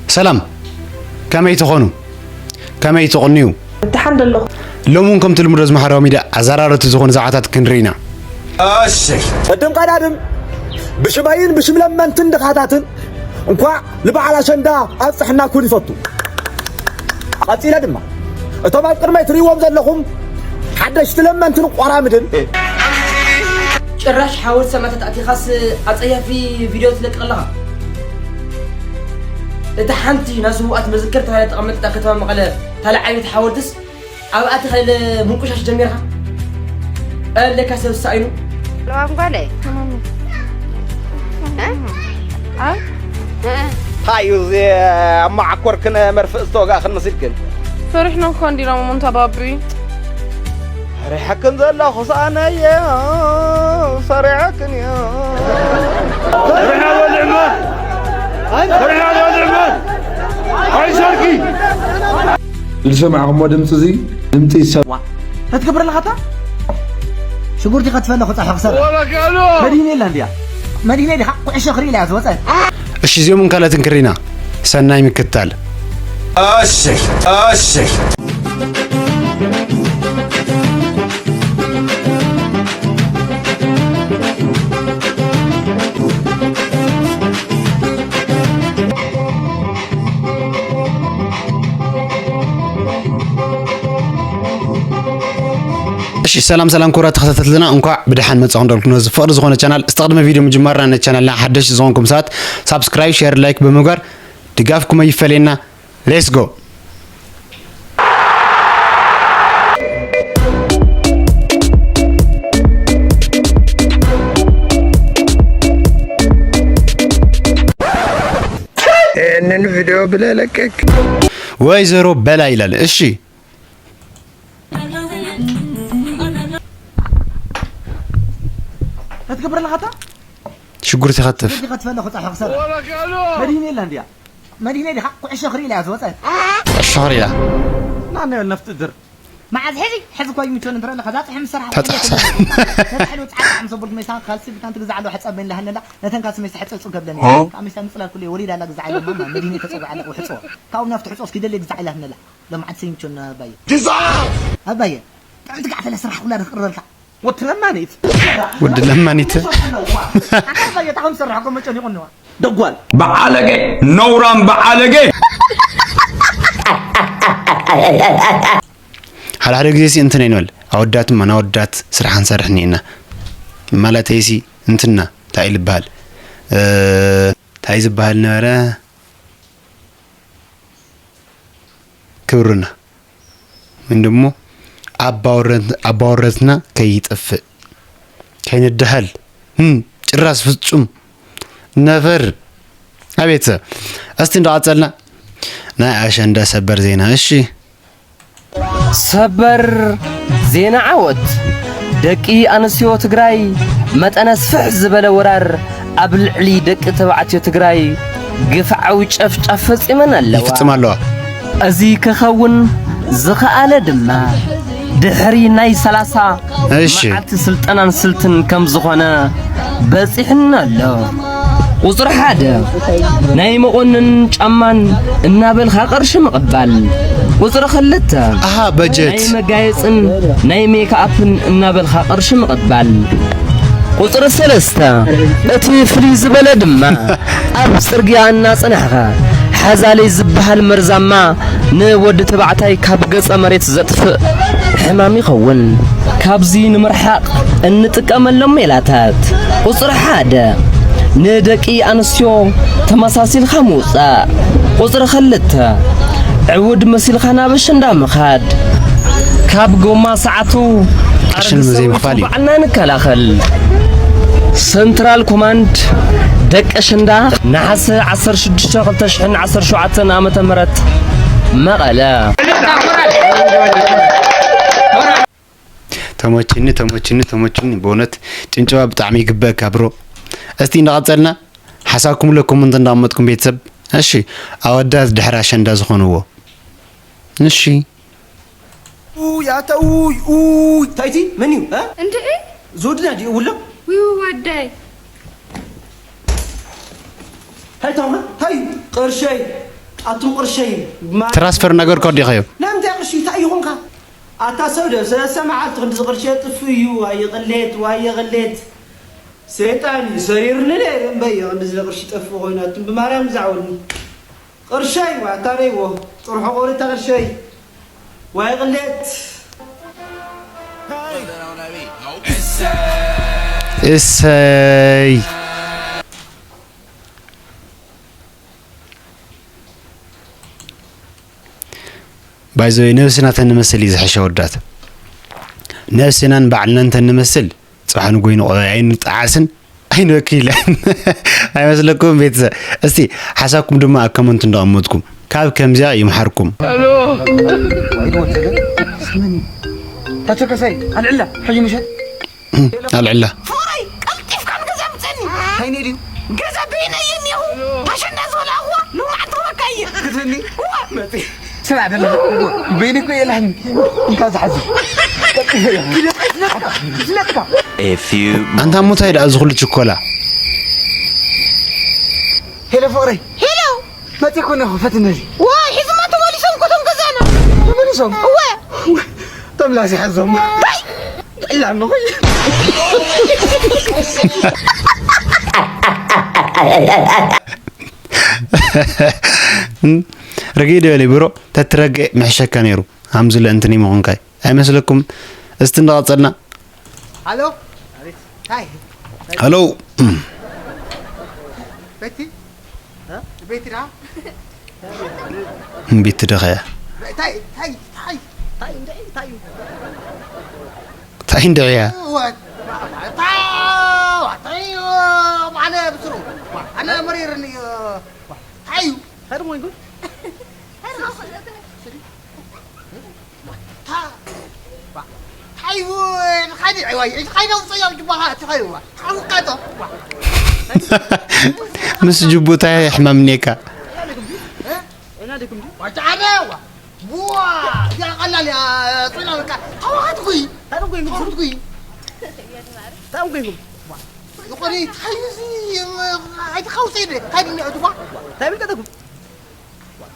ሰላም፣ ከመይ ትኾኑ? ከመይ ትቕንዩ? ደሓን ደለኹ። ሎሚ እውን ከምቲ ልሙድ ኣብዚ ማሕበራዊ ሚድያ ኣዘራረብቲ ዝኾኑ ዛዕባታት ክንርኢ ኢና። እሺ። ቅድም ቀዳድም ብሽመይን ብሽም ለመንትን ድኻታትን እንኳዕ ንበዓል ኣሸንዳ ኣብፀሐና ክብል ይፈቱ። ቀፂለ ድማ እቶም ኣብ ቅድመይ ትርእይዎም ዘለኹም ሓደሽቲ ለመንትን ቆራምድን። ጭራሽ ሓወልቲ ሰማእታት ኣቲኻስ ኣጸያፊ ቪድዮ ትለቅቕ ኣለኻ። እታ ሓንቲ ናብ ስዉኣት መዘከር ተባሂላ ተቐመጠት ኣብ ከተማ መቐለ እታ ለዓይነት ሓወልትስ ኣብኣ ተኸለ ምንቁሻሽ ጀሚርካ? ኣለካ ሰብ ሳኢኑ። ለዋም ጓለይ። እ? ኣብ? እ? እንታይ እዩ እዚ ኣብ መዓኮርክን መርፍእ ዝተወጋእክን መሲልክን? ፈሪሕና እኮ እንዲና ማማ እንታ ባቢ። ፈሪሐክን ዘለኹ ሳእነየ፣ ፈሪሐክን እየ። ፈሪሕና ንበልዕ እምበር፣ ፈሪሕና ንበልዕ እምበር። ኣይሰርኪ። ዝሰማዕኹሞ ድምፂ እዚ ድምፂ ሰብ ዋ፣ እንታይ ትገብር ኣለኻ ኣታ? ሽጉርቲ ከትፈለ ክፀሑ ክሰርሕ። ወረቀሎ። መድሂነ የላ እንድያ። መድሂነ ዲኻ? ኩዕሾ ክርኢ ኢላ እያ ዝወፀት። እሺ፣ እዚኦምን ካልኦትን ክርኢና። ሰናይ ምክትታል። እሺ፣ እሺ። እሺ፣ ሰላም ሰላም ክቡራት ተኸታተልትና፣ እንኳዕ ብደሓን መጻኹም እንዳልኩ፣ ነዚ ፍቕሪ ዝኾነ ቻናል፣ እስቲ ቅድሚ ቪድዮ ምጅማርና ነቲ ቻናልና ሓደሽቲ ዝኾንኩም ሰባት ሳብስክራይብ፣ ሼር፣ ላይክ ብምግባር ድጋፍኩም ኣይፈለየና። ሌትስ ጎ። ይህንን ቪድዮ ብለህ ለቀቅ። ወይዘሮ በላ ይላል። እሺ። እንታይ ትገብር ኣለኻ ኣታ? ሽጉርቲ ይኸትፍ። ሽጉርቲ ይኸትፍ ኣለኹ፣ ጻሕቕ ሰራ። መዲና የላ እንድያ። መዲና ዲኻ? ኩዕሾ ክርኢ ኢላ እያ ዝወጸት። ኩዕሾ ክርኢ ኢላ። ናናዮ ነፍጥድር። መዓዝ ሕዚ? ሕዚ እኮ ይምቸኒ እንድረ ኣለኻ። እዛ ጽሕሚ ዝሰርሓ ተጻሕሳ። ተጻሕሉ ጻዕዳ ዓም ዘበልኩ ሜሳ ካልሲ ብታን ትግዛዕ ኣለዋ፣ ሕጸበኒ ላህነላ። ነተን ካልሲ ሜሳ ሕጸ ጽገብ ለኒ። ኦ? ካብ ሜሳ ምጽላል ኩሉ ወሊድ ኣላ ግዛዕ ኣለማ። መዲና ተጸውዓ ኣለኹ ሕጾ። ካብኡ ናብቲ ሕጾ እስኪ ደልየ ግዛዕ ኢላህነላ። ሎምዓት ሰይምቸና ኣባየ። ግዛዕ! ኣባየ፣ ጥዕምቲ ጋዕ ተለ ስራሕ ኩላ ደፍቅረልካ። ወዲ ለማኒት። ወዲ ለማኒት። ኣባየ፣ ታኹም ስራሕ እኮ መጨን ይቆንዋ። ደጓል። በዓለገ፣ ነውራም በዓለገ። ሓደ ሓደ ግዜ ሲ እንትን ኣይንበል። ኣወዳትማ ንኣወዳት ስራሕ ንሰርሕ እኒኤና። ማለተይ ሲ እንትና፣ እንታይ እዩ ዝበሃል? እ፣ እንታይ ዝበሃል ነበረ? ክብርና ወይም ደሞ ኣባወረት-፣ ኣባወረትና ከይጠፍእ፣ ከይንደሃል። ህም፣ ጭራስ ፍጹም ነቨር። ኣቤት ሰብ። እስቲ እንዳቐጸልና ናይ ኣሸንዳ ሰበር ዜና። እሺ። ሰበር ዜና ዓወት! ደቂ ኣንስትዮ ትግራይ መጠነ ስፍሕ ዝበለ ወራር ኣብ ልዕሊ ደቂ ተባዕትዮ ትግራይ ግፍዓዊ ጨፍጫፍ ፈጺመን ኣለዋ። ይፍጽማ ኣለዋ። እዚ ክኸውን ዝኸኣለ ድማ ድሕሪ ናይ ሰላሳ እሺ። መዓልቲ ስልጠናን ስልትን ከም ዝኾነ በጺሕና ኣሎ። ቁጽሪ ሓደ፣ ናይ መቆንን ጫማን እናበልካ ቅርሺ ምቕባል። ቁጽሪ ክልተ፣ ኣሃ፣ በጀት። ናይ መጋየጽን ናይ ሜክኣፕን እናበልካ ቅርሺ ምቕባል። ቁጽሪ ሰለስተ፣ እቲ ፍልይ ዝበለ ድማ ኣብ ጽርግያ እናጸናሕካ ሓዛለይ ዝበሃል መርዛማ ንወዲ ተባዕታይ ካብ ገጸ መሬት ዘጥፍእ ሕማም ይኸውን። ካብዚ ንምርሓቕ እንጥቀመሎም ሜላታት። ቁጽሪ ሓደ፣ ንደቂ ኣንስትዮ ተመሳሲልካ ምውጻእ። ቁጽሪ ክልተ፣ ዕውድ መሲልካ ናብ ኣሸንዳ ምኻድ። ካብ ጎማ ሰዓቱ ቅርሺ ኣርግሰ ንምዘይ ወይ ምኽፋል እዩ። ባዕልና ንከላኸል። ሰንትራል ኮማንድ ደቂ ኣሸንዳ ነሓሰ ዓሰርተ ሽዱሽተ ክልተ ሽሕን ዓሰርተ ሸውዓተን ዓመተ ምህረት መቐለ። ተመችኒ፣ ተመችኒ፣ ተመችኒ። ብእውነት ጭብጨባ ብጣዕሚ ይግበእካ ብሮ። እስቲ እንዳቐጸልና ሓሳብኩም ለኮመንት እንዳቐመጥኩም ቤተሰብ። እሺ፣ ኣወዳት ድሕሪ ኣሸንዳ ዝኾንዎ። እሺ። ኡይ፣ ኣታ ኡይ፣ ኡይ። ታይቲ መን እዩ? እ? እንድዒ? ዝወድና ድዩ ውሎ? ውይ፣ ውይ፣ ወደይ። ታይ ታማ? ታይ ቅርሸይ? ኣቱም ቅርሸይ፣ ብማርያም ትራንስፈር እናገርካ ወዲኻዮ። ናምንታይ ቅርሺ እንታይ ይኹንካ? ኣታ ሰብ ዶ ሰለስተ መዓልቲ ክንዲ ቅርሺ የጥፍ እዩ። ዋየ ቅሌት፣ ዋየ ቅሌት። ሰይጣን እዩ ሰሪርኒ ነይሩ እምበየ ክንዲ ዝለ ቅርሺ ጠፍእ ኮይኑ። ኣቱም ብማርያም ዛዕውኒ። ቅርሸይ፣ ዋታ ረይዎ። ጥርሖ ቆሪታ ቅርሸይ። ዋይ ቅሌት። እሰይ። ባይዘወይ ነብስና ተንመስል እዩ ዝሕሸ ወዳት። ነብስናን ባዕልናን ተንመስል ጽባሕ ንጎይኑ ቆልዓ ኣይንጠዓስን ኣይንበክይለን። ኣይመስለኩም ቤተሰብ? እስቲ ሓሳብኩም ድማ ኣብ ኮመንት እንዳቐመጥኩም ካብ ከምዚኣ ይምሓርኩም። ታቸከሳይ ኣልዕላ ሕጂ ምሸት ኣልዕላ። ፍቕረይ፣ ቀልጢፍካ ንገዛ ምጸኒ። እንታይ ነይ ድዩ? ገዛ በይነየ እኒኹ። ኣሸንዳ ዝበልኣኹዋ ሎማዕንቲ ክበካ እየ። ክትብኒ? እዋ። መጺ። ስማዕ ደለኻ። በይኒ እኮ የላህኒ። እንካ ዝሓዚ። ቀልጢፈ እየ። ግለጽ፣ ይፍለጥካ። ይፍለጥካ። A few ኣንታ ሙታይ ደኣ እዚ ኩሉ ችኮላ? ሄሎ ፍቕረይ። ሄሎ። መጺ እኮ እኒኹ ፈትነዚ። ዋይ፣ ሕዝማ ተመሊሶም እኮ እቶም ገዛና። ተመሊሶም? እወ። ተምላሲ ሓዞም። ታይ? ጥዕላሚ ኾይ። ርግእ ዶ በሊ ብሮ፣ ተትረግእ ምሕሸካ ነይሩ። ሃምዝለ እንትኒ ምኾንካይ። ኣይመስለኩም? እስቲ እንዳቐጸልና። ሃሎ? ታይ? ሃሎ? ቤቲ? እ? ቤቲ ዳ? ቤቲ ደኸያ? ታይ? ታይ? ታይ? ታይ? እንታይ? እንታይ? እንታይ እንድዕያ? ዋ፣ ታ-፣ ዋ፣ ታይ? ኣነ ብስሩ። ዋ፣ ኣነ መሪርኒ። ዋ፣ ታይ? ታይ ደሞ ይጉ? ታ-፣ ዋ፣ ታይ? ዋ፣ ንኻዲ፣ ዋ፣ ንኻዲ ኣውፅኦ፣ ጅባኻ፣ ትኸዲ፣ ዋ፣ ሓውቃቶ፣ ዋ። ምስ ጅቡታይ ሕማም ኔካ። እ? ዋ፣ ጨዓነ፣ ዋ። ቡዋ! እዚኣ ቀላል እያ፣ ጽና በቃ። ተዋሃትኩይ። እንታይ ደንጎይኩም? ተዋሃትኩይ። እንታይ ደንጎይኩም? ይኾነ፣ እንታይ እዚ፣ ኣይትኻውሰ ኢለ፣ እንታይ ድንያ፣ እትዋ? እንታይ ብል ቀደኩም?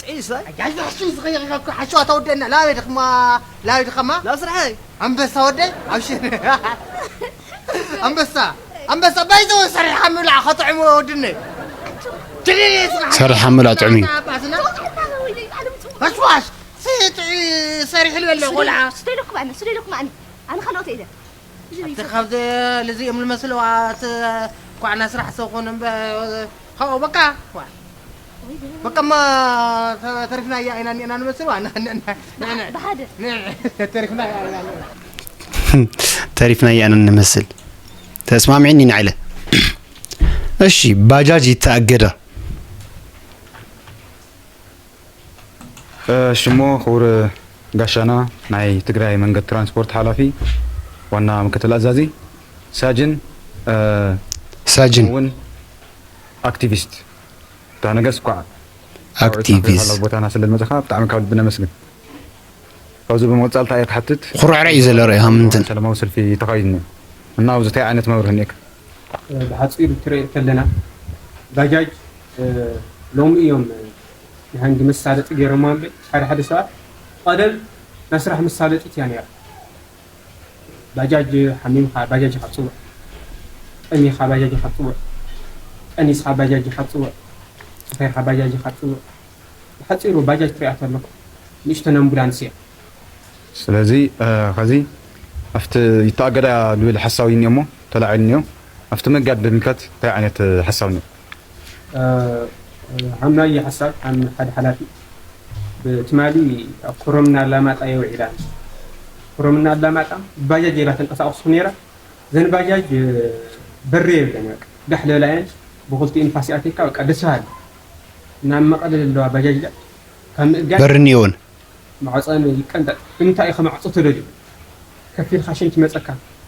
ጥዒስ፣ ኣይ? ኣይ፣ ኣይ፣ ሓሹ ዝኸይር እኮ፣ ሓሹ ኣተወደና፣ ላበይ ድኽማ፣ ላበይ ድኸማ? ናብ ስራሐይ። ኣንበሳ ወደይ፣ ኣብሽር። ኣንበሳ፣ ኣንበሳ፣ ባይዘወ ሰሪሕካ ምብላዕ ከጥዕሞ ወድነ። ትልል ስራሕ። ሰሪሕካ ምብላዕ ጥዑም እዩ። ኣባትና። ዋሽ፣ ዋሽ። ስጥ-፣ ሰሪሕ ልበለ ቆልዓ። ስደለኩም ኣነ፣ ስደለኩም ኣነ። ኣነ ካልኦት ኢለ። ኣቲ ካብዚ ልዚ እዮም ልመስልዋ፣ ት-፣ ኳዕና ስራሕ ሰው ኮነ እምበ-፣ ካብኡ በቃ፣ ዋ። በቃ እማ ተ-፣ ተሪፍና እያ ኢና እኒአና ንመስል፣ ዋ። ን-፣ ን-፣ ን-፣ ን-፣ ብሓደ። ን-፣ ተሪፍና እያ ኢና እኒአና። ተሪፍና እያ ኢና ንመስል። ተስማሚዕኒ ኢና ኢለ። እሺ፣ ባጃጅ ይተኣገዳ። እ፣ ሽሞ ክቡር ጋሻና ናይ ትግራይ መንገድ ትራንስፖርት ሓላፊ ዋና ምክትል ኣዛዚ ሳጅን፣ እ፣ ሳጅን። እውን ኣክቲቪስት። እታ ነገስ እኳ ኣክቲቪስት። ካብ ቦታና ስለ ዝመጻኻ ብጣዕሚ ካብ ልቢ ነመስግን። ካብዚ ብምቕጻል እንታይ እየ ክሓትት? ኩርዕራዕ እዩ ዘሎ ርኢኻ ምንትን። ሰላማዊ ሰልፊ ተኻይድኒ እና ኣብዚ እንታይ ዓይነት መብርሂ እኒኤካ? ብሓጺሩ ክትርኢ ከለና ባጃጅ፣ እ፣ ሎሚ እዮም፣ እ፣ ንሃንጊ መሳለጢ ገይሮማ እምበር ሓደ ሓደ ሰባት ቀደም ናይ ስራሕ መሳለጢት እያ ነይራ። ባጃጅ ሓሚምካ ባጃጅ ኢኻ ትጽውዕ፣ ጠሚኻ ባጃጅ ኢኻ ትጽውዕ፣ ጠኒስካ ባጃጅ ኢኻ ትጽውዕ፣ ሰኺርካ ባጃጅ ኢኻ ትጽውዕ። ብሓጺሩ ባጃጅ ትሪኣ ተለኹ ንእሽተን ኣምቡላንስ እያ። ስለዚ፣ እ፣ ኸዚ ኣብቲ ይተኣገዳ ዝብል ሓሳብ እዩ እኒኦ እሞ ተላዒሉ እኒኦ። ኣብቲ ምእጋድ ብምልከት እንታይ ዓይነት ሓሳብ እኒኦ? እ፣ ሃምናይ ሓሳብ ሃም ሓደ ሓላፊ ብትማሊ ኣብ ኮረምና ኣላማጣ እየ ውዒላ። ኮረምና ኣላማጣ ብባጃጅ እየ ተንቀሳቐስኩ ነይራ። ዘን ባጃጅ፣ እ፣ በሪ የብለን፣ በቃ ጋሕ ልበላ እየን ብኽልቲኡ ንፋስ ይኣትየካ፣ በቃ ደስ በሃሊ። ናብ መቐለ ዘለዋ ባጃጅ ዳ ካብ ምእጋድ በሪ እኒኦን። ማዕጾን ይቀንጠጥ። ንምንታይ ኢኻ ማዕጾ ትደልዩ? ከፊልካ ሸንቲ መጸካ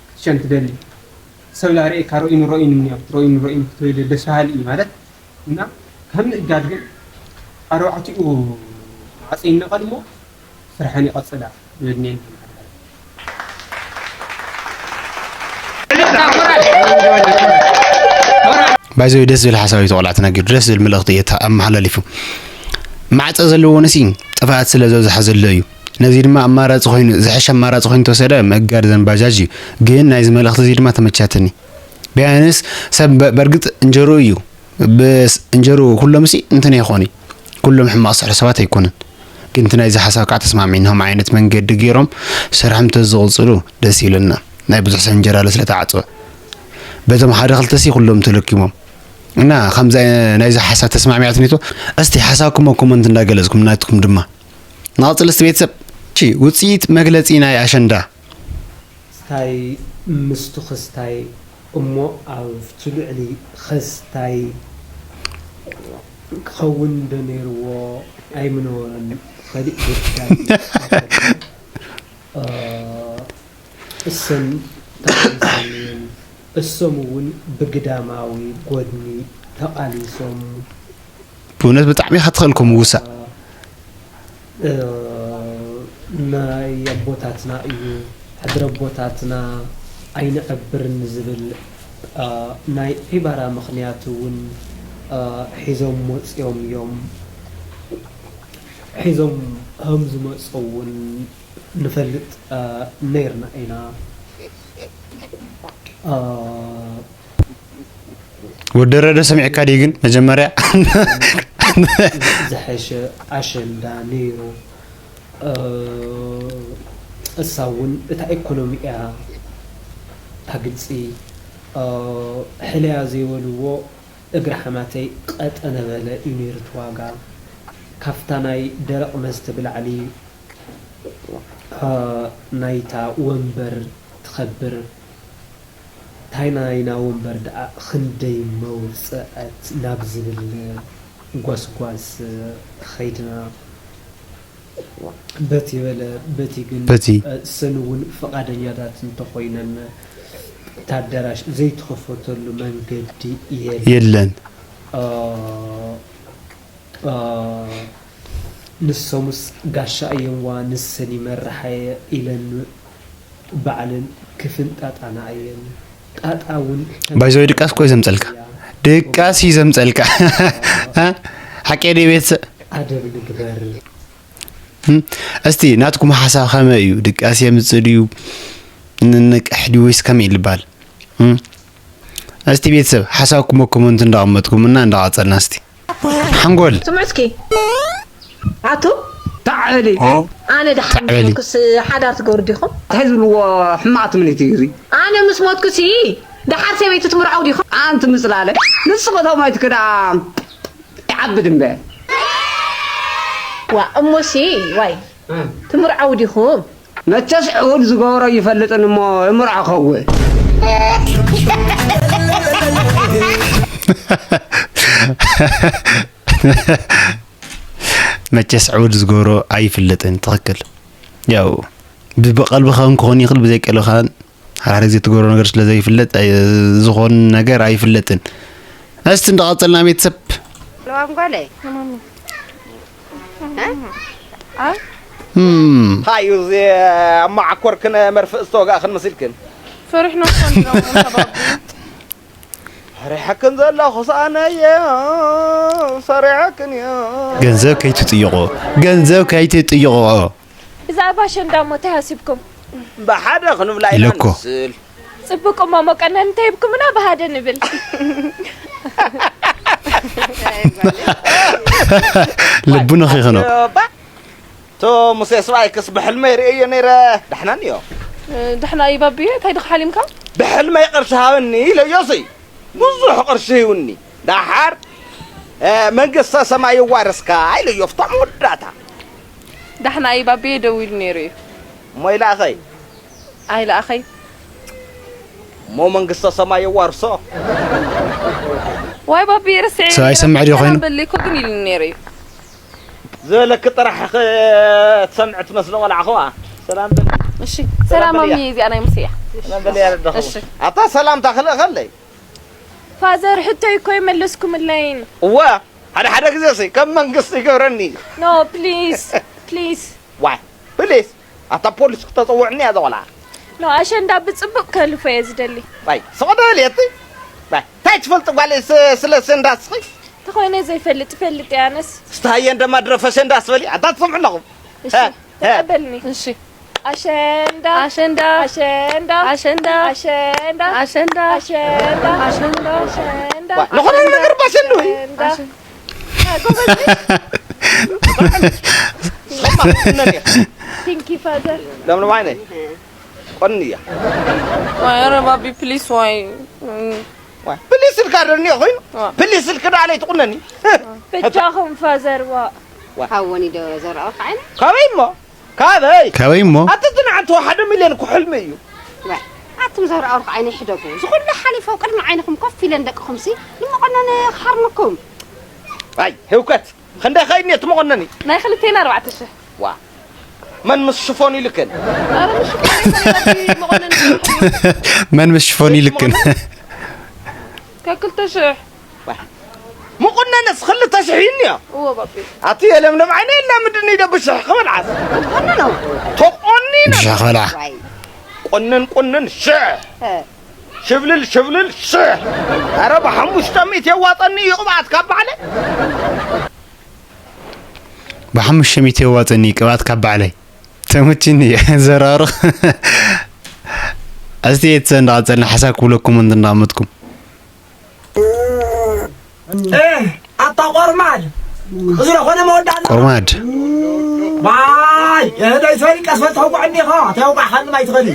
ክትሸን ትደሊ። ሰብ ላ ርእየካ ሮኢኑ ሮኢኑ ምንያው ሮኢኑ ሮኢኑ ክትብል ደስ በሃሊ እዩ ማለት። እና ካብ ምእጋድ ግን ኣርባዕቲኡ ማዕጾ ይነቐል እሞ ስርሐን ይቐጽላ ዝብል እኒኤን። ባይዘዊ ደስ ዝብል ሓሳብ እዩ ተቆልዓ ተናጊሩ፣ ደስ ዝብል መልእኽቲ እዩ ኣመሓላሊፉ። ማዕጸ ዘለዎ ንሲ ጥፍኣት ስለ ዘብዝሓ ዘሎ እዩ። ነዚ ድማ ኣማራጺ ኮይኑ፣ ዝሕሸ ኣማራጺ ኮይኑ ተወሰደ ምእጋድ ዘን ባጃጅ እዩ። ግን ናይዚ መልእኽቲ እዚ ድማ ተመቻትኒ። ቢያንስ ሰብ በ-፣ በርግጥ እንጀርኡ እዩ። ብስ-፣ እንጀርኡ ኩሎም ሲ እንትን ይኾኑ። ኩሎም ሕማቕ ስራሕ ሰባት ኣይኮኑን። ግን እቲ ናይዚ ሓሳብ ከዓ ተስማሚዕኒ። ከም ዓይነት መንገዲ ገይሮም ስርሖም ተዝቕጽሉ ደስ ይብለና። ናይ ብዙሕ ሰብ እንጀራ ስለ ተዓጽወ። በቶም ሓደ ክልተ ሲ ኩሎም ተለኪሞም። እና ከምዚ ናይዚ ሓሳብ ተስማሚዓትኒ ዶ? እስቲ ሓሳብኩም ኣብ ኮመንት እንዳገለጽኩም ናትኩም ድማ። ንቐጽል እስቲ ቤተሰብ። እሺ፣ ውጽኢት መግለጺ ናይ ኣሸንዳ። ክስታይ ምስቱ ክስታይ እሞ ኣብቲ ልዕሊ ኸስታይ ክኸውን ዶ ነይርዎ ኣይምነበሮን። ኸሊእ ጉዳይ። እ፣ እሰን ተቓሊሰን እየን። እሶም እውን ብግዳማዊ ጎድኒ ተቓሊሶም። ብእውነት ብጣዕሚ ኢኻ ትኽእልኩም ውሳእ። እ፣ ናይ ኣቦታትና እዩ። ሕድሪ ኣቦታትና ኣይንዕብርን ዝብል፣ እ፣ ናይ ዒባራ ምኽንያት እውን፣ እ፣ ሒዞም መፂኦም እዮም። ሒዞም ከም ዝመፁ እውን ንፈልጥ፣ እ፣ ነይርና ኢና። እ፣ ወዲ ረደ ሰሚዕካ ድዩ ግን መጀመርያ? ዝሐሸ ኣሸንዳ ነይሩ። እ፣ እሳ እውን እታ ኢኮኖሚ እያ። እታ ግብፂ፣ እ፣ ሕለያ ዘይበልዎ እግሪ ሓማተይ ቀጠነ በለ እዩ ነይሩ እቲ ዋጋ። ካፍታ ናይ ደረቕ መስተ ብላዕሊ፣ እ፣ ናይታ ወንበር ትኸብር። ታይ ናይና ወንበር ደኣ ክንደይ መውፅአት ናብ ዝብል ጎስጓስ ኸይድና። በቲ በለ በቲ ግን፣ በቲ። እሰን እውን ፍቓደኛታት እንተኾይነን፣ እታ ኣዳራሽ ዘይትኸፈተሉ መንገዲ የለን። የለን። እ፣ እ፣ ንሶምስ ጋሻ እየንዋ፣ ንሰን ይመርሓየ ኢለን ባዕለን ክፍንጣጣና እየን። ጣጣ እውን ባይዘወይ ድቃስ እኮ እዩ ዘምፀልካ። ድቃስ እዩ ዘምፀልካ። እ? ሓቂ ድዩ ቤተሰብ? ኣደብ ንግበር። እም፣ እስቲ ናትኩም ሓሳብ ከመይ እዩ? ድቃስ የምፅእ ድዩ? ንንቅሕ ድዩ ወይስ ከመይ ይልባል? እም፣ እስቲ ቤተሰብ ሓሳብኩም ኣብ ኮመንት እንዳቐመጥኩም እና እንዳቐፀልና እስቲ። ሓንጎል። ስምዑ እስኪ። ኣቱ? ታዕ በሊ። ኣነ ደሓን ታዕ በሊ። ምስ ሓዳር ትገብሩ ዲኹም? እንታይ ዝብልዎ ሕማቕ ትምኒት እዩ እዚ? ኣነ ምስ ሞትኩሲ ደሓር ሰበይቲ ትምርዐው ዲኹም? ኣንቲ ምጽላለ። ንስኺ እቶም ኣይትክዳ ይዓብድ እምበር። ዋ እሞሲ ዋይ ትምርዐው ዲኹም? መቸስ ዕውድ ዝገብሮ ይፈልጥን እሞ እምርዖ ከውእ። መቸስ ዕውድ ዝገብሮ ኣይፍለጥን። ትኽክል። ያው ብቀልብኻ እውን ክኾን ይኽእል፣ ብዘይ ቀልብኻ ሓደ ግዜ ትገብሮ ነገር ስለ ዘይፍለጥ ኣይ-፣ ዝኾን ነገር ኣይፍለጥን። እስቲ እንዳቐጸልና ቤተሰብ። ለዋም ጓለይ። እ? ኣብ እም፣ እንታይ እዩ እዚ ኣብ መዓኮርክን መርፍእ ዝተወጋእክን መሲልክን? ፈሪሕና እኮ እንዲና እውን ተባብዑ። ፈሪሐክን ዘለኹስ ኣነ እየ ሰሪዐክን እየ። ገንዘብ ከይትጥይቆ፣ ገንዘብ ከይትጥይቆ። ብዛዕባ ኣሸንዳ እሞ እንታይ ሓሲብኩም? ብሓደ ክንብላ ኢና ኢለኮ። ንስል። ጽቡቅ እሞ ሞቀና እንታይ ሂብኩምና ብሃደ ንብል። ልቡ ነኺኽኖ። ባ፣ ቶ ሙሴ ስብኣይክስ ብሕልመይ ርእየ ነይረ። ዳሕና እኒኦ። ዳሕና እዩ ባብየ እንታይ ድኻ ሓሊምካ? ብሕልመይ ቅርሺ ሃበኒ ኢለዮሲ። ብዙሕ ቅርሺ ሂውኒ። ዳሓር፣ እ፣ መንግስተ ሰማይ ይዋርስካ ኢለዮ። ፍቶም ወዳታ። ዳሕና እዩ ባብየ ደዊሉ ነይሩ እዩ። እሞ ይልኣኸይ። ኣይልኣኸይ። እሞ መንግስተ ሰማይ የዋርሶ። ዋይ ባቢ ርስዒ ሰብኣይ ሰምዕ ድዩ ኮይኑ? በሊ እኮ ግን ኢሉ ነይሩ እዩ። ዝበለክ ጥራሕ ትሰምዕ ትመስሎ ቆልዓ ኸዋ። ሰላም በል። እሺ ሰላም በልያ። ኣምኒ እዚኣ ናይ ሙሴ እያ። ሰላም በል ያረዳኹ። እሺ። ኣታ ሰላምታ ክልእኸለይ። ፋዘር ሕቶይ እኮ ይመለስኩምለይን። እወ ሓደ ሓደ ግዜ ሲ ከም መንግስቲ ይገብረኒ። No please please። ዋይ ፕሊስ ኣታ ፖሊስ ክተፀውዕኒ እያ ዘቆልዓ። No ኣሸንዳ ብፅቡቅ ከልፎ እየ ዝደሊ። ዋይ ስቕ ደልየቲ። ዋይ እንታይ ትፈልጥ ጓል ስ-፣ ስለ ሰንዳ ስኺ? ተኾይነ ዘይፈልጥ ፈልጥ ያነስ። እስቲ ሃየ እንደማድረ ፈሸ እንዳስበሊ ኣታ ትሰምዑ ኣለኹም። እሺ፣ ሀ፣ ሀ። ተቀበልኒ። እሺ። ኣሸንዳ ኣሸንዳ ኣሸንዳ ኣሸንዳ ኣሸንዳ ኣሸንዳ ኣሸንዳ ኣሸንዳ ኣሸንዳ ኣሸንዳ ዋ፣ ዝኾነ ነገር ባሸንዱ ወይ? ኣሸንዳ። ኣሸ- አ፣ ጎበዝ ነሽ። ስማ፣ እነኒ። ቲንኪ ፋዘር። ለምለም ዓይነይ። ቆንያ። ዋይ፣ ኧረ ባቢ፣ ፕሊስ፣ ዋይ። ዋይ፣ ፕሊስ ኢልካ ዶ እኒኦ ኮይኑ? ዋ። ፕሊስ ኢልክ ዶ ኣለይ ትቑነኒ? በጃኹም ፋዘር፣ ዋ። ዋ። ሓወኒ ዶ ዘርኣኹ ዓይነ? ካበይ እሞ? ካበይ? ካበይ እሞ? ኣቲ ትንዓንቶ ሓደ ሚልዮን እኮ ሕልሚ እዩ። ዋይ፣ ኣቱም ዘርኣኹ ዓይነ ይሕደጉ። እዚ ኩሉ ሓሊፎ ቅድሚ ዓይንኹም ኮፍ ኢለን ደቅኹምሲ ንመቐነኒ ክሓርመኩም። ኣይ፣ ህውከት። ክንደይ ኸይድኒ እቲ መቐነኒ? ናይ ክልቴና ኣርባዕተ ሽሕ። ዋ። መን ምስ ሽፎን ይልክን? ኧረ፣ ምስ ሽፎን ይልክን፣ መቐነኒ። መን ምስ ሽፎን ይልክን? ካብ ክልተ ሽሕ። ዋ። መቐነንስ ክልተ ሽሕ እዩ እኒኦ? እዎ፣ ባቢ። ኣቲ የለምለም ዓይነ የላ ምድኒ ኢደ ብሽሕ ክበልዓስ? ትቆነኖ። ተቆኒነ። ብሽሕ ክበልዓ። ዋይ። ቆነን፣ ቆነን፣ ሽሕ። እ። ሽብልል ሽብልል ሽሕ። ኧረ ብሓሙሽተ ሚእቲ የዋጠኒ እዩ ቅብኣት ካብ ባዕለ። ብሓሙሽተ ሚእቲ የዋጠኒ ቅብኣት ካብ ባዕለይ። ተመችኒ። ዘራርኽ። እስቲ የትሰ እንዳቐጸልና ሓሳብ ክብለኩም እንትን እንዳመጥኩም። እ፣ ኣታ ቆርማድ። እዚ ዝኾነ መወዳእታ። ቆርማድ። ዋይ፣ የህደይ ሰሪ ቀስ በል ተውቋዕ እንዲኻ፣ ተውቋዕ ኻልም ኣይትኸዲ።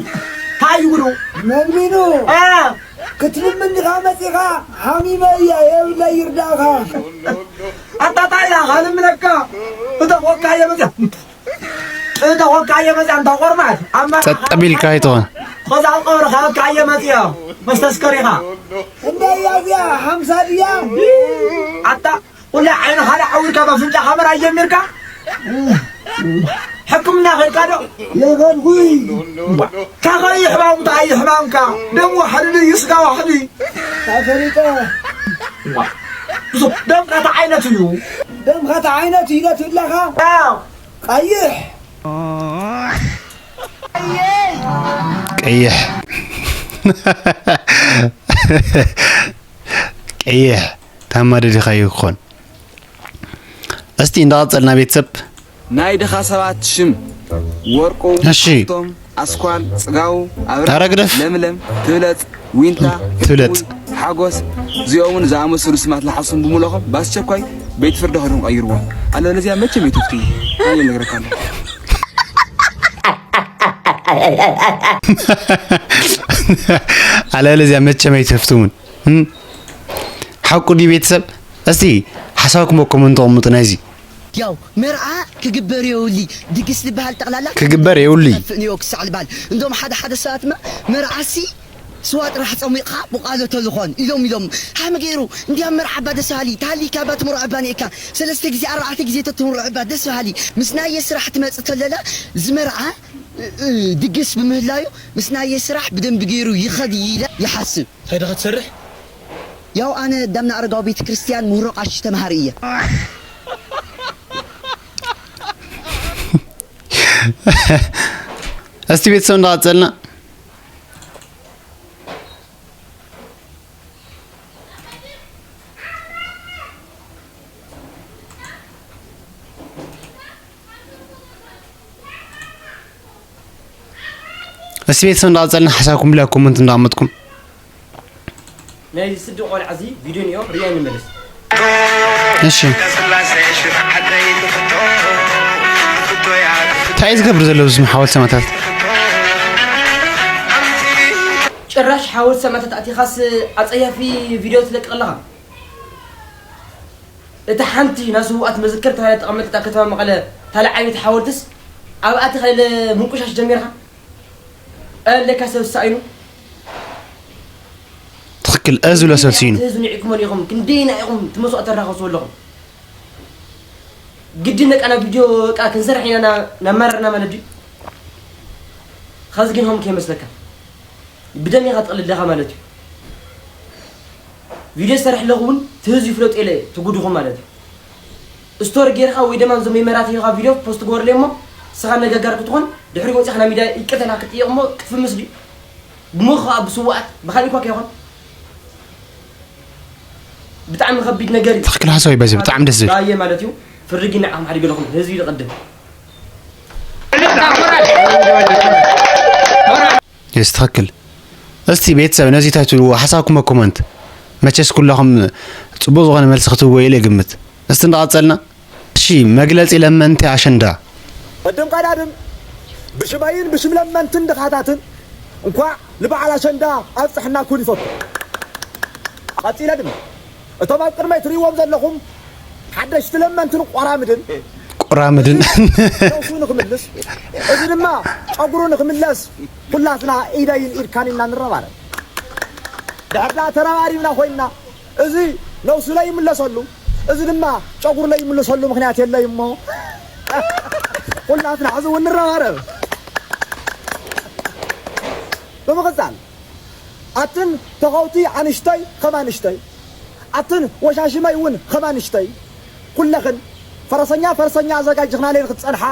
ታይ ይጉዱ? መግቢኑ። እ። ክትልምን ዲኻ መጺኻ? ሓሚመ እያ፣ የብለይ ይርዳእኻ። ኣታ ታይ ኢላ ኻልምነካ? እተኾካ እየ መጺኣ። እተኾካ እየ መጺኣ፣ እንታ ቆርማድ። ኣብ መርዓ ጸጥ ቢልካ ኣይትኾን። ኸዛ ቀብርኻ እካ እየ መጺኣ። መስተስከሪኻ። እንደ እያ እዚኣ ሓምሳ ድያ? ኣታ፣ ኩላ ዓይንኻ ዳዓዊርካ፣ በፍንጫኻ ምርኣይ ጀሚርካ? ሕክምና ኸድካ ዶ? የኸድኩይ። እምባ፣ ካኸይ ሕማም እንታይ እዩ ሕማምካ? ደም ዋሕዲ ድዩ ስጋ ዋሕዲ? ኣፈሊጠ። እምባ፣ ብዙ ደምካ እንታይ ዓይነት እዩ? ደምካ እንታይ ዓይነት እዩ ኢለ ትብለኻ? ኣዎ። ቀይሕ። ቀይሕ። ቀይሕ። ታማደዲኻዮ ክኾን። እስቲ እንዳቐጸልና ቤተሰብ። ናይ ድኻ ሰባት ሽም፣ ወርቁ፣ እሺ። ሃብቶም፣ ኣስኳል፣ ጽጋቡ፣ ኣብርሃም፣ ኧረ ግደፍ። ለምለም፣ ትብለጽ፣ ዊንታ፣ ትብለጽ። ሓጎስ፣ እዚኦምን ዝኣመሰሉ ስማት ለሓሱም ብምልኦም ብኣስቸኳይ ቤት ፍርዲ ኸድኩም ቀይርዎም። ኣለበለዚያ መቸም ኣይትፍትዩ። ኣነ ይነግረካ ኣለኹ። ኣለበለዚያ መቸም ኣይትፍትውን። እም? ሓቁ ድዩ ቤተሰብ? እስቲ ሓሳብኩም ኣብ ኮመንት ኣቐምጡ ናይዚ። ያው መርዓ ክግበር የውሊ፣ ድግስ ዝበሃል ጠቕላላ ክግበር የውሊ። ጠፍእ ንዮ ክሳዕ ልባል። እንዶም ሓደ ሓደ ሰባትማ መርዓሲ ስዋ ጥራሕ ጸሚቕካ ብቃሎ ተልኾን ኢሎም ኢሎም። ሃመ ገይሩ እንዲያ መርዓ እባ ደስ በሃሊ፣ ታሊካ እባ ትምርዖ እባ ኔካ። ሰለስተ ግዜ ኣርባዕተ ግዜ ተትምርዖ እባ ደስ በሃሊ። ምስ ናየ ስራሕ ትመጽእ ተለላ ዝመርዓ እ፣ እ፣ ድግስ ብምህላዩ ምስ ናየ ስራሕ ብደንቢ ገይሩ ይኸድ ኢለ ይሓስብ። እንታይ ዲኻ ትሰርሕ? ያው ኣነ ዳምና ኣረጋዊ ቤተ ክርስቲያን ምህሮ ቃሺ ተምሃሪ እየ። እስቲ ቤተሰብ እንዳቐጸልና። እስቲ ቤተሰብ እንዳቐጸልና ሓሳብኩም ብላ ኮመንት እንዳቐመጥኩም። ናይዚ ስዲ ቆልዓ እዚ ቪድዮ ንዮ ርያ ንመለስ። እሺ። እንታይ እዩ ዝገብር ዘሎ ኣብዚ ሓወልቲ ሰማእታት? ጭራሽ ሓወልቲ ሰማእታት ኣቲኻስ ኣጸያፊ ቪድዮ ትለቅቕ ኣለኻ። እታ ሓንቲ ናይ ስውኣት መዘከር ተባሂላ እተቐመጠት ኣብ ከተማ መቐለ እታ ለዓበይቲ ሓወልትስ ኣብኣ ተኸለ ምንቁሻሽ ጀሚርካ? ኣለካ ሰብ ሳኢኑ? ትኽክል፣ እ ዝብሎ ሰብ ስኢኑ። እቲ ህዝቢ ንዒኩሞ ኢኹም፣ ክንደይና ኢኹም እቲ መስዋእቲ ተራኸሱ ኣለኹም? ግድን በቃ ናብ ቪድዮ በቃ ክንሰርሕ ኢና ና-፣ ናማረርና ማለት ድዩ? ኸዚ ግን ሆም ከይመስለካ። ብደም ኢኻ ትቕልድ ኣለኻ ማለት እዩ። ቪድዮ ዝሰርሕ ኣለኹ እውን እቲ ህዝቢ ይፍለጦ ኢለ ትጉድኹም ማለት እዩ። ስቶሪ ጌርካ ወይ ድማ እዞም መመራት ሂኻ ቪድዮ ፖስት ግበርለይ እሞ ንስኻ ኣነጋጋሪ ክትኾን ድሕሪ ወፂኻ ናብ ሚድያ ይቅርታ ኢልካ ክትጥየቕ እሞ ክትፍምስ ድዩ? ብሞት ከዓ ብስውኣት ብኻሊእ እኳ ከይኾን ብጣዕሚ ከቢድ ነገር እዩ። ትኽክል ሓሳብ እዩ በዚ፣ ብጣዕሚ ደስ ዝብል። ራየ ማለት እዩ። ፍርጊ ንዓኹም ሓዲገ ኣለኹም፣ ህዝቢ ይቕድም። የስ፣ ትኽክል። እስቲ ቤተሰብ ነዚ እንታይ ትብልዎ ሓሳብኩም ኣብ ኮመንት። መቸስ ኩላኹም ጽቡቕ ዝኾነ መልሲ ክትህብዎ ኢለ እግምት። እስቲ እንዳቐጸልና። እሺ፣ መግለጺ ለመንቲ ኣሸንዳ። ቅድም ቀዳድም ብሽመይን ብሽም ለመንትን ድኻታትን እንኳዕ ንበዓል ኣሸንዳ ኣብጽሕና ክብል ይፈቱ። ቀጺለ ድማ እቶም ኣብ ቅድመይ ትርእይዎም ዘለኹም ሓደሽቲ ለመንትን ቆራምድን ቆራምድን። ነብሱ ንኽምልስ፣ እዚ ድማ ጨጉሩ ንኽምለስ ኩላትና ኢደይን ኢድካን ኢና ንረባረብ። ድሕርዳ ተረባሪብና ኮይንና፣ እዚ ነብሱ ለይምለሰሉ፣ እዚ ድማ ጨጉሩ ለይምለሰሉ ምኽንያት የለይ እሞ ኩላትና ሕዚ እውን ንረባረብ። ብምቕጻል ኣትን ተኸውቲ ኣንሽተይ ከም ኣንሽተይ፣ ኣትን ወሻሽመይ እውን ከም ኣንሽተይ፣ ኩለኽን ፈረሰኛ ፈረሰኛ ኣዘጋጅኽናለይ ንክትጸንሓ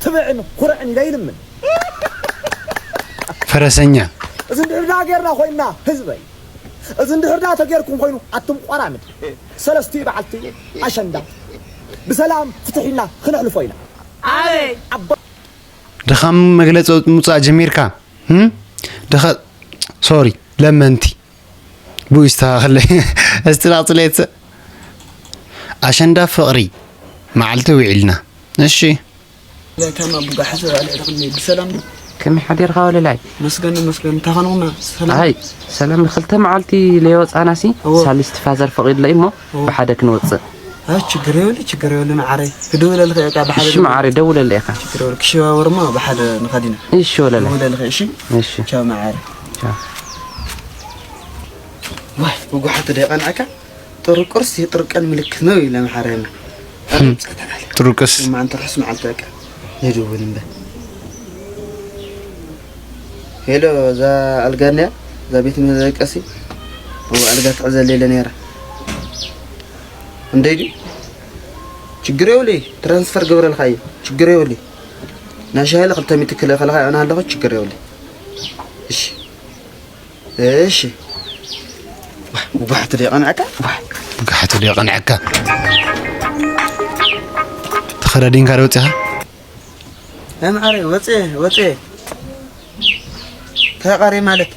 ትብዕን ኩርዕን ኢለ ይልምን። ፈረሰኛ። እዚ እንድሕር ደኣ ጌርና ኮይንና ህዝበይ፣ እዚ እንድሕር ደኣ ተጌርኩም ኮይኑ ኣቱም ቆራምድ ሰለስቲኡ በዓልቲ ኣሸንዳ ብሰላም ፍትሕ ኢልና ክነሕልፎ ኢና። ኣበይ? ኣባ- ድኻም መግለጺ ምውጻእ ጀሚርካ? ህም? ድኻ-፣ ሶሪ፣ ለመንቲ። ብኡ ይስተኻኸለይ። እስቲ ላቕጽለየት። ኣሸንዳ ፍቕሪ መዓልቲ ውዒልና። እሺ። ላይታማ ቡጋ ሓሰብ ኣለ ተኽልኒ ብሰላም ዶ? ከመይ ሓዲርካ ወለላይ? መስገን መስገን፣ እንታይ ኾንኹም? ሰላም? ኣይ፣ ሰላም፣ ክልተ መዓልቲ ለይወጻናሲ፣ እዎ። ሳልስቲ ፋዘር ፈቒድለይ እሞ፣ እዎ። ብሓደ ክንወጽእ። ኣይ፣ ችግር የብሉ፣ ችግር የብሉ፣ መዓረይ። ክድውለልኺ እየ፣ እቃ ብሓደ እሺ፣ ክድውል-፣ መዓረይ፣ ደውለለይ ኢኻ። ችግር የብሉ፣ ክሸባበር እሞ ብሓደ ንኸዲና። እሺ፣ ወለላይ። ክድውለልኺ፣ እሺ? እሺ። ቻው፣ መዓረይ። ቻው። ዋይ፣ ብጓሓት ደይቐንዐካ? ጥርቁርስ የጥርቀን ምልክት ነው ይለ መሓረና። ህም። ጥርቁስ። ማንተ ርሑስ መዓልቲ በቃ። ንድውል እምበር። ሄሎ፣ እዛ ኣልጋ እንድያ፣ እዛ ቤት መደቀሲ። እዎ፣ ኣልጋ ትዕዘል የለ ነይራ። እንደይ ድዩ? ችግር የብለይ፣ ትራንስፈር ገብረልካ እዩ። ችግር የብለይ። ናሻ ሄለ ክልተ ሚእቲ ክልእ ከለኻ ኣነ ኣለኹ፣ ችግር የብለይ። እሺ። እሺ። ዋ፣ ብጓሕቲ ዶ የቐንዐካ? ዋ። ብጓሕቲ ዶ የቐንዐካ? ተኸዳዲንካ ዶ ወፂኻ? ኣይ መዓረይ፣ ወፅየ፣ ወፅየ። ተቃሪ ማለት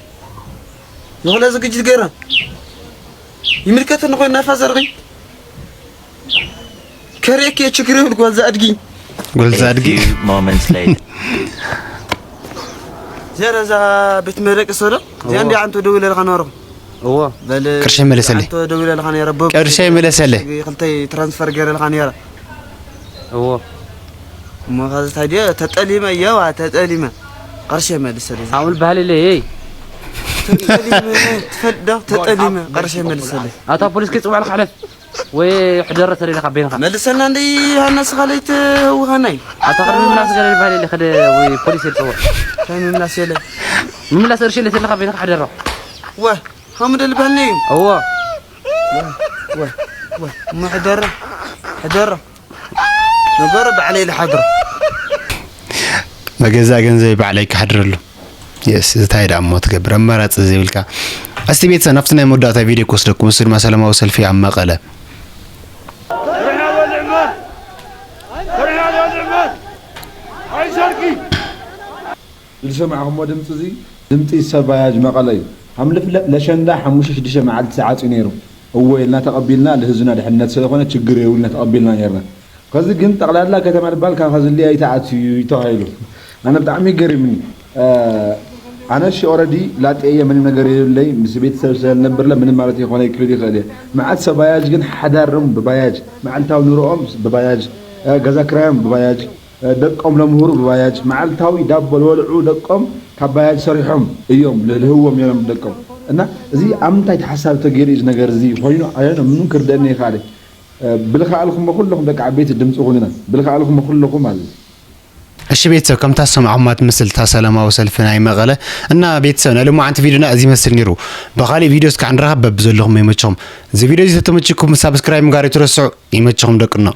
ንኹለ ዝግጅት ገይሮም። ይምልከተኒ ኮይኑ ናፋ ዘርጊ። ከርእየኪ እየ፣ ችግር የብሉ፣ ጓል ዝኣድጊ። ጓል ዝኣድጊ። A few moments later. እዚኣ እዛ ቤት መደቀሲ ዶ? እዚኣ እዎ። እንዲ ኣንተ ደዊለልካ ነይሮም። እዎ። በል፣ ቅርሺ መለሰለይ። ኣንተ ደዊለልካ ነይረ፣ ቦብ ቅርሺ መለሰለይ። ክልተይ ትራንስፈር ገይረልካ ነይረ። እዎ። እሞ ካዚ ታዲያ ተጠሊመ፣ የዋ፣ ተጠሊመ። ቅርሺ መለሰለይ። ኣሁን ባህል ለይ። ተጠሊመ፣ ትፈልጥ ዶ? ተጠሊመ፣ ቅርሺ መለሰለይ። ኣታ ፖሊስ ከይጽውዕ ሓለፍ። ወይ ሕደሮ ተደሊኻ በይንኻ። መልሰና እንደ ሃና ስኻ ለይትህውኸና እዩ። ኣታ ቅድሚ ምላስ ገለ ዝበሃል የለ፣ ከደ ወይ ፖሊስ የለ፣ ጸውዕ። እንታይ ምምላስ የለ? ምምላስ እርሺ የለ፣ ተለኻ በይንኻ ሕደሮ። ወ፣ ሃሙ ደል በሃልኒ እዩ። እዎ። ወ፣ ወ፣ ወ፣ እሞ ሕደሮ፣ ሕደሮ። ነገሩ ባዕለይ ልሓድሮ። መገዛ ገንዘብ ባዕለይ ክሓድረሉ። የስ፣ እንታይ ደኣ እሞ ትገብር፣ ኣማራጺ ዘይብልካ። እስቲ ቤተሰብ፣ ናብቲ ናይ መወዳእታ ቪድዮ ክወስደኩም፣ እሱ ድማ ሰላማዊ ሰልፊ ኣብ መቐለ። ዝሰማዕኹምዎ ድምፂ እዚ ድምፂ ሰብ ባያጅ መቐለ እዩ። ከም ልፍለጥ ለሸንዳ ሓሙሽተ ሽዱሽተ መዓልቲ ተዓፅዩ ነይሩ። እወ ኢልና ተቐቢልና፣ ንህዝብና ድሕነት ስለኾነ ችግር የብሉና ተቐቢልና ነይርና። ከዚ ግን ጠቕላላ ከተማ ድባል ካብ ከዝልያ ይተኣትዩ እዩ ተባሂሉ። ኣነ ብጣዕሚ ገሪምኒ። እ፣ ኣነ ሺ ኦረዲ ላጤ እየ፣ ምንም ነገር የብለይ፣ ምስ ቤተሰብ ስለልነብርለ ምንም ማለት ይኾነ ይክእል ይኽእል እየ። መዓት ሰብ ባያጅ ግን ሓዳሮም ብባያጅ፣ መዓልታዊ ኑሮኦም ብባያጅ፣ እ፣ ገዛ ክራዮም ብባያጅ፣ እ፣ ደቆም ለምህሩ ብባያጅ፣ መዓልታዊ ዳቦ ልበልዑ ደቆም ካብ ባያጅ ሰሪሖም እዮም ል-፣ ልህዎም ነይሮም ደቆም። እና እዚ ኣብ ምንታይ ተሓሳቢ ተገይሩ እዩ እዚ ነገር እዚ ኮይኑ? ኣነ ምንም ክርደአኒ ይኽኣለ። እ፣ ብልኸኣልኩሞ ኩለኹም ደቂ ዓበይቲ ድምፂ ኩኑና። ብልኸኣልኩሞ ኩለኹም ማለት እዩ። እሺ ቤተሰብ፣ ከምታ ዝሰማዕኹማ ትመስል እታ ሰላማዊ ሰልፊ ናይ መቐለ። እና ቤተሰብ፣ ናይ ሎማዓንቲ ቪድዮና እዚ ይመስል ነይሩ። ብኻሊእ ቪድዮ እስካዕ ንራኸብ፣ በብዘለኹም ይመችኹም። እዚ ቪድዮ እዚ ተተመችኩም ሳብስክራይብ ምግባር ኣይትረስዑ። ይመችኹም ደቅና።